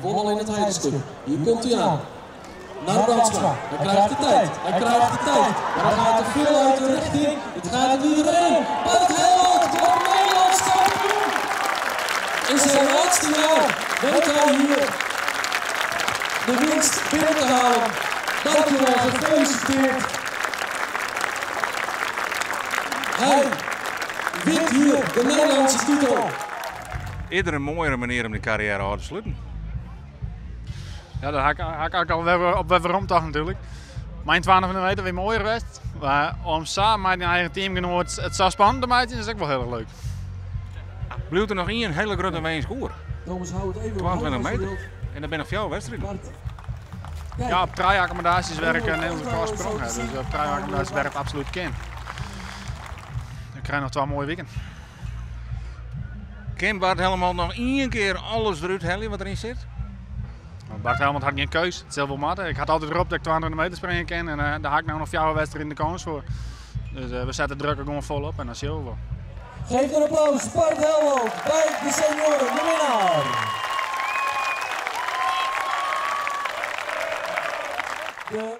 Won al in het Heideskip. Hier komt hij aan. Naar Brandsma. Hij krijgt de tijd. Hij krijgt de tijd. Maar hij gaat te veel uit de richting. Het gaat er niet erin. Bart Helmond wordt Nederlands kampioen. In zijn laatste jaar weet hij hier de winst binnen te halen. Dankjewel, gefeliciteerd. Hij wint hier de Nederlandse titel. Is der in moaiere manier om de karriêre ôf te sluten? Ja, dêr ha ik, ha ik al wer op werom tocht natuerlik. Mei 22 meter wie moaier west. Mar om sa mei dyn eigen teamgenoat it sa spannend te meitsjen is ek wol hiel erch leuk. Bliuwt der noch ien hiele grutte winsk oer. Thomas, hou het even 22 omhoog als je meter. wilt. En dat binne noch fjouwer wedstriden. Bart. Kijk. Ja, op trije akkommodaasjes wer ik Nederlânsk rekôr Zo te sprongen. zien. Dus op trije akkommodaasjes wer it absolút kin. Ik krij noch twa moaie wiken. Kin Bart Helmholt noch ien kear alles derút helje wat deryn sit? Bart Helmholt hat gjin keus. It sil wol moatte. Ik ha altyd roppen dat ik 22 meter springe kin en dêr ha ik no noch fjouwer wedstriden de kâns foar. Dus we sette de druk der gewoan fol op en dan sjogge we wol. Geef een applaus Bart Helmholt bij de senioren, de winnaar. De